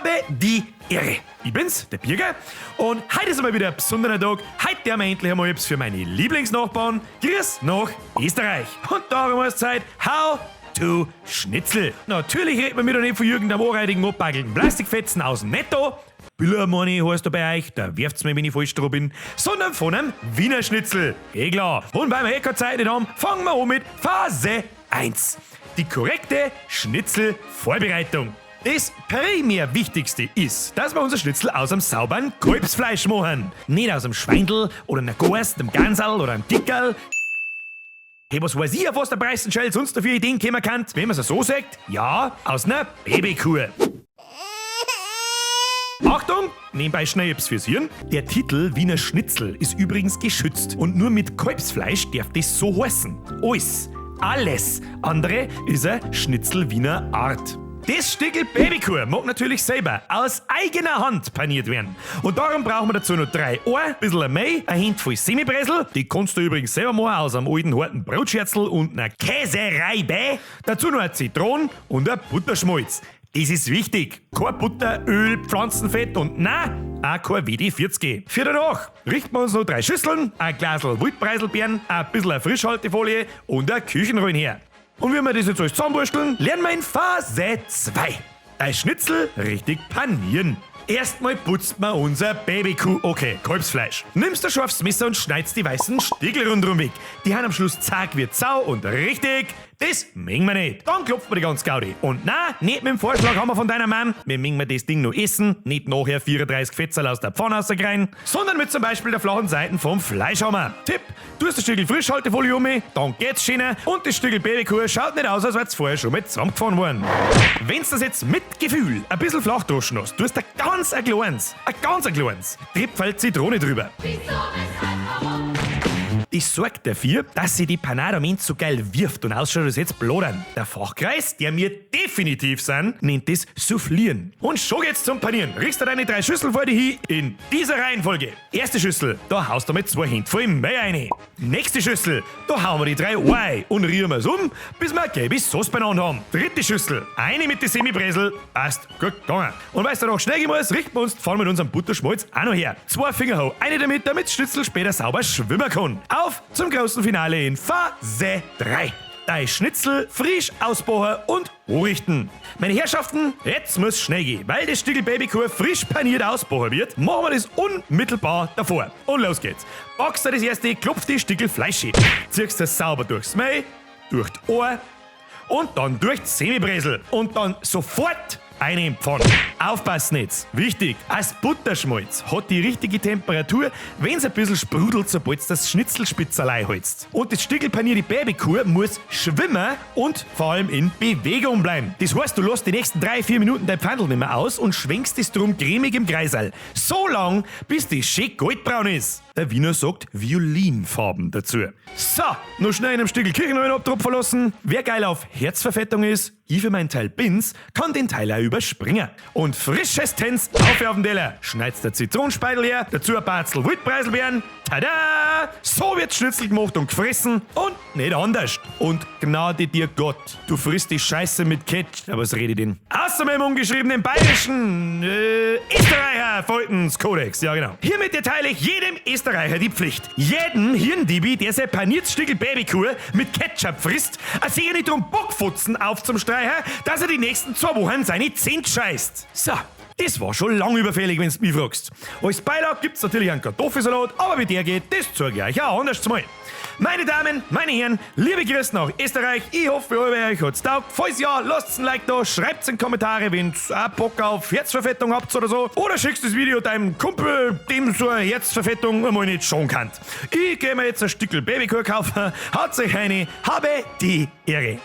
Habe die Ehre. Ich bin's, der Birger, und heute ist einmal wieder ein besonderer Tag. Heute werden wir endlich einmal etwas für meine Lieblingsnachbarn. Grüß nach Österreich. Und darum ist Zeit, How to Schnitzel. Natürlich redet man wieder nicht von irgendeinem anreitigen, abpackelten Plastikfetzen aus dem Netto. Billermoney heißt da bei euch, da werft's mir, wenn ich falsch drauf bin, sondern von einem Wiener Schnitzel. Eh klar. Und weil wir eh keine Zeit nicht haben, fangen wir an mit Phase 1. Die korrekte Schnitzelvorbereitung. Das primär Wichtigste ist, dass wir unser Schnitzel aus einem sauberen Kalbsfleisch machen. Nicht aus einem Schweindel oder einer Gans, einem Ganserl oder einem Dickerl. Hey, was weiß ich, auf was der Preisenschell sonst dafür Ideen kommen kann? Wenn man es so sagt, ja, aus einer Babykuh. Achtung, nebenbei schnell etwas fürs Hirn. Der Titel Wiener Schnitzel ist übrigens geschützt und nur mit Kalbsfleisch darf das so heißen. Alles, alles andere ist ein Schnitzel Wiener Art. Das Stickel Babykuh mag natürlich selber aus eigener Hand paniert werden. Und darum brauchen wir dazu noch drei Ohr, ein bisschen Mehl, ein Handvoll Semibresel, die kannst du übrigens selber machen aus einem alten harten Brotscherzel und einer Käsereibe. Dazu noch eine Zitrone und ein Butterschmalz. Das ist wichtig. Kein Butter, Öl, Pflanzenfett und na, auch kein WD-40. Für danach richten wir uns noch drei Schüsseln, ein Glasl Wildpreiselbeeren, ein bisschen Frischhaltefolie und ein Küchenrollen her. Und wie wir das jetzt alles zusammenwursteln, lernen wir in Phase 2. Dein Schnitzel richtig panieren. Erstmal putzt man unser Babykuh, okay, Kalbsfleisch. Nimmst ein scharfes Messer und schneidest die weißen Stiegel rundherum weg. Die haben am Schluss zack wie Sau und richtig, das mengen wir nicht. Dann klopft man die ganz Gaudi. Und na, nicht mit dem Vorschlag haben wir von deiner Mom, wir mengen wir das Ding nur essen, nicht nachher 34 Fetzel aus der Pfanne rauskriegen, sondern mit zum Beispiel der flachen Seiten vom Fleischhammer. Tipp, du hast das Stückel Frischhaltefolie um, dann geht's schöner und das Stückel Babykuh schaut nicht aus, als wär's vorher schon mit zusammengefahren worden. Wenn's das jetzt mit Gefühl ein bisschen flach droschen hast, du hast ein ganz ein kleines, ein ganz ein kleines Tröpfel Zitrone drüber. Wieso, weshalb, warum? Das sorgt dafür, dass sie die Panade am Ende so geil wirft und ausschaut, als jetzt blodern. Der Fachkreis, der mir definitiv sind, nennt das Soufflieren. Und schon geht's zum Panieren. Riechst du deine drei Schüsseln vor dir hin in dieser Reihenfolge. Erste Schüssel, da haust du mit zwei Händen voll Mehl rein. Nächste Schüssel, da hauen wir die drei Ohr ein und rühren wir's um, bis wir eine gelbe Sauce beieinander haben. Dritte Schüssel, eine mit den Semibresel, passt, gut gegangen. Und weil's danach schnell gehen muss, richten wir uns die Pfanne mit unserem Butterschmalz auch noch her. Zwei Finger hoch, eine damit, damit das Schnitzel später sauber schwimmen kann. Auf zum großen Finale in Phase 3. Dein Schnitzel frisch ausbauen und anrichten. Meine Herrschaften, jetzt muss schnell gehen. Weil das Stückel Babykuh frisch paniert ausbauen wird, machen wir das unmittelbar davor. Und los geht's. Packst du das erste, klopft die Stückel Fleisch hin. Ziehst das sauber durchs Mehl, durch die Ohr und dann durch die Semibresel. Und dann sofort eine in die Pfanne. Aufpassen jetzt. Wichtig, das Butterschmalz hat die richtige Temperatur, wenn's ein bisschen sprudelt, sobald du das Schnitzelspitzerlei holst. Und das Stückel panierte Babykuh muss schwimmen und vor allem in Bewegung bleiben. Das heißt, du lässt die nächsten 3-4 Minuten dein Pfandl nicht mehr aus und schwenkst es drum cremig im Kreiserl. So lang, bis die schön goldbraun ist. Der Wiener sagt Violinfarben dazu. So, noch schnell in einem Stückel Küchenrollen abtropfen lassen. Wer geil auf Herzverfettung ist, ich für meinen Teil bin's, kann den Teil auch überspringen. Und frisches Tänz auf den Teller. Schneid's der Zitronenspeidel her, dazu ein Barzel Wildpreiselbeeren. Tada! So wird Schnitzel gemacht und gefressen und nicht anders. Und Gnade dir Gott, du frisst die Scheiße mit Ketchup. Aber was rede ich denn? Außer mit dem ungeschriebenen bayerischen Österreicher Faltenskodex. Ja, genau. Hiermit erteile ich jedem Österreicher die Pflicht, jedem Hirndibi, der sein paniertes Stückel Babykuh mit Ketchup frisst, a sicher nicht drum Bockfutzen auf zum Streicher, dass er die nächsten 2 Wochen seine Zähne scheißt. So. Das war schon lang überfällig, wenn's mich fragst. Als Beilage gibt's natürlich einen Kartoffelsalat, aber wie der geht, das zeig ich euch auch anders mal. Meine Damen, meine Herren, liebe Grüße nach Österreich. Ich hoffe, euch hat's taugt. Falls ja, lasst ein Like da, schreibt's in Kommentare, wenn's auch Bock auf Herzverfettung habt oder so. Oder schickst das Video deinem Kumpel, dem so eine Herzverfettung einmal nicht schon kann. Ich geh mir jetzt ein Stückel Babykuh kaufen. Haut euch eine, habe die Ehre.